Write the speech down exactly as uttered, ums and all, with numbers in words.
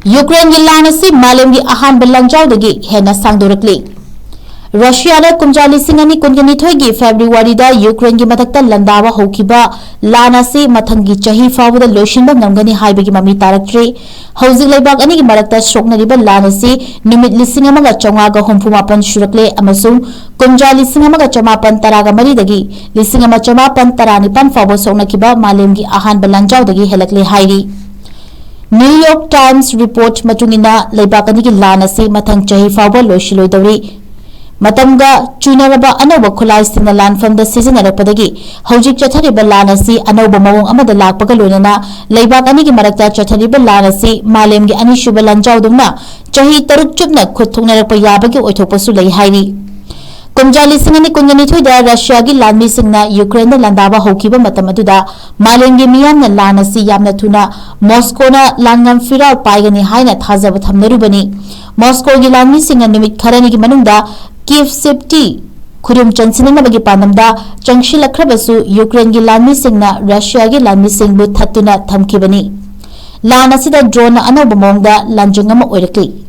ꯌꯨꯀ꯭ꯔꯦꯟꯒꯤ ꯂꯥꯟ ꯑꯁꯤ ꯃꯥꯂꯦꯝꯒꯤ ꯑꯍꯥꯟꯕ ꯂꯥꯟꯖꯥꯎꯗꯒꯤ ꯍꯦꯟꯅ ꯁꯥꯡꯗꯣꯔꯛꯂꯤ꯫ ꯔꯁꯤꯌꯥꯅ ꯀꯨꯝꯖꯥ ꯂꯤꯁꯤꯡ ꯑꯅꯤ ꯀꯨꯟꯒ ꯅꯤꯊꯣꯏꯒꯤ ꯐꯦꯕ꯭ꯔꯨꯋꯥꯔꯤꯗ ꯌꯨꯀ꯭ꯔꯦꯟꯒꯤ ꯃꯊꯛꯇ ꯂꯥꯟꯗꯥꯕ ꯍꯧꯈꯤꯕ ꯂꯥꯟ ꯑꯁꯤ ꯃꯊꯪꯒꯤ ꯆꯍꯤ ꯐꯥꯎꯕꯗ ꯂꯣꯏꯁꯤꯟꯕ ꯉꯝꯒꯅꯤ ꯍꯥꯏꯕꯒꯤ ꯃꯃꯤ ꯇꯥꯔꯛꯇ꯭ꯔꯤ꯫ ꯍꯧꯖꯤꯛ ꯂꯩꯕꯥꯛ ꯑꯅꯤꯒꯤ ꯃꯔꯛꯇ ꯁꯣꯛꯅꯔꯤꯕ ꯂꯥꯟ ꯑꯁꯤ ꯅꯨꯃꯤꯠ ꯂꯤꯁꯤꯡ ꯑꯃꯒ ꯆꯥꯝꯃꯉꯥꯒ ꯍꯨꯝꯐꯨ ꯃꯥꯄꯟ ꯁꯨꯔꯛꯂꯦ ꯑꯃꯁꯨꯡ ꯀꯨꯝꯖꯥ ꯂꯤꯁꯤꯡ ꯑꯃꯒ ꯆꯥꯃꯥꯄꯟ ꯇꯔꯥꯒ ꯃꯔꯤꯗꯒꯤ ꯂꯤꯁꯤꯡ ꯑꯃ ꯆꯥꯃꯥꯄꯟ ꯇꯔꯥꯅꯤꯄꯥꯟ ꯐꯥꯎꯕ ꯁꯣꯛꯅꯈꯤꯕ ꯃꯥꯂꯦꯝꯒꯤ ꯑꯍꯥꯟꯕ ꯂꯥꯟꯖꯥꯎꯗꯒꯤ ꯍꯦꯜꯂꯛꯂꯦ ꯍꯥꯏꯔꯤ꯫ ꯅ꯭ꯌꯨ ꯌꯣꯔꯛ ꯇꯥꯏꯝꯁ ꯔꯤꯄꯣꯔꯠ ꯃꯇꯨꯡ ꯏꯟꯅ, ꯂꯩꯕꯥꯛ ꯑꯅꯤꯒꯤ ꯂꯥꯟ ꯑꯁꯤ ꯃꯊꯪ ꯆꯍꯤ ꯐꯥꯎꯕ ꯂꯣꯏꯁꯤꯜꯂꯣꯏꯗꯧꯔꯤ꯫ ꯃꯇꯝꯒ ꯆꯨꯅꯔꯕ ꯑꯅꯧꯕ ꯈꯨꯠꯂꯥꯏꯁꯤꯡꯅ ꯂꯥꯟꯐꯝꯗ ꯁꯤꯖꯤꯟꯅꯔꯛꯄꯗꯒꯤ ꯍꯧꯖꯤꯛ ꯆꯠꯊꯔꯤꯕ ꯂꯥꯟ ꯑꯁꯤ ꯑꯅꯧꯕ ꯃꯑꯣꯡ ꯑꯃꯗ ꯂꯥꯛꯄꯒ ꯂꯣꯏꯅꯅ ꯂꯩꯕꯥꯛ ꯑꯅꯤꯒꯤ ꯃꯔꯛꯇ ꯆꯠꯊꯔꯤꯕ ꯂꯥꯟ ꯑꯁꯤ ꯃꯥꯂꯦꯝꯒꯤ ꯑꯅꯤꯁꯨꯕ ꯂꯥꯟꯖꯥꯎꯗꯧꯅ ꯆꯍꯤ ꯇꯔꯨꯛ ꯆꯨꯞꯅ ꯈꯨꯠ ꯊꯣꯛꯅꯔꯛꯄ ꯌꯥꯕꯒꯤ ꯑꯣꯏꯊꯣꯛꯄꯁꯨ ꯂꯩ ꯍꯥꯏꯔꯤ꯫ ꯀꯨꯝꯖꯥ ꯂꯤꯁꯤꯡ ꯑꯅꯤ ꯀꯨꯟꯒ ꯅꯤꯊꯣꯏꯗ ꯔꯁꯤꯌꯥꯒꯤ ꯂꯥꯟꯃꯤꯁꯤꯡꯅ ꯌꯨꯀ꯭ꯔꯦꯟꯗ ꯂꯥꯟꯗꯥꯕ ꯍꯧꯈꯤꯕ ꯃꯇꯝ ꯑꯗꯨꯗ ꯃꯥꯂꯦꯝꯒꯤ ꯃꯤꯌꯥꯝꯅ ꯂꯥꯟ ꯑꯁꯤ ꯌꯥꯝꯅ ꯊꯨꯅ ꯃꯣꯁꯀꯣꯅ ꯂꯥꯟꯉꯝ ꯐꯤꯔꯥꯜ ꯄꯥꯏꯒꯅꯤ ꯍꯥꯏꯅ ꯊꯥꯖꯕ ꯊꯝꯅꯔꯨꯕꯅꯤ꯫ ꯃꯣꯁꯀꯣꯒꯤ ꯂꯥꯟꯃꯤꯁꯤꯡꯅ ꯅꯨꯃꯤꯠ ꯈꯔꯅꯤꯒꯤ ꯃꯅꯨꯡꯗ ꯀꯤꯚ ꯁꯤꯇꯤ ꯈꯨꯗꯨꯝ ꯆꯟꯁꯤꯟꯅꯅꯕꯒꯤ ꯄꯥꯟꯗꯝꯗ ꯆꯪꯁꯤꯜꯂꯛꯈ꯭ꯔꯕꯁꯨ, ꯌꯨꯀ꯭ꯔꯦꯟꯒꯤ ꯂꯥꯟꯃꯤꯁꯤꯡꯅ ꯔꯁꯤꯌꯥꯒꯤ ꯂꯥꯟꯃꯤꯁꯤꯡꯕꯨ ꯊꯠꯇꯨꯅ ꯊꯝꯈꯤꯕꯅꯤ꯫ ꯂꯥꯟ ꯑꯁꯤꯗ ꯗ꯭ꯔꯣꯟꯅ ꯑꯅꯧꯕ ꯃꯑꯣꯡꯗ ꯂꯥꯟꯖꯪ ꯑꯃ ꯑꯣꯏꯔꯛꯂꯤ꯫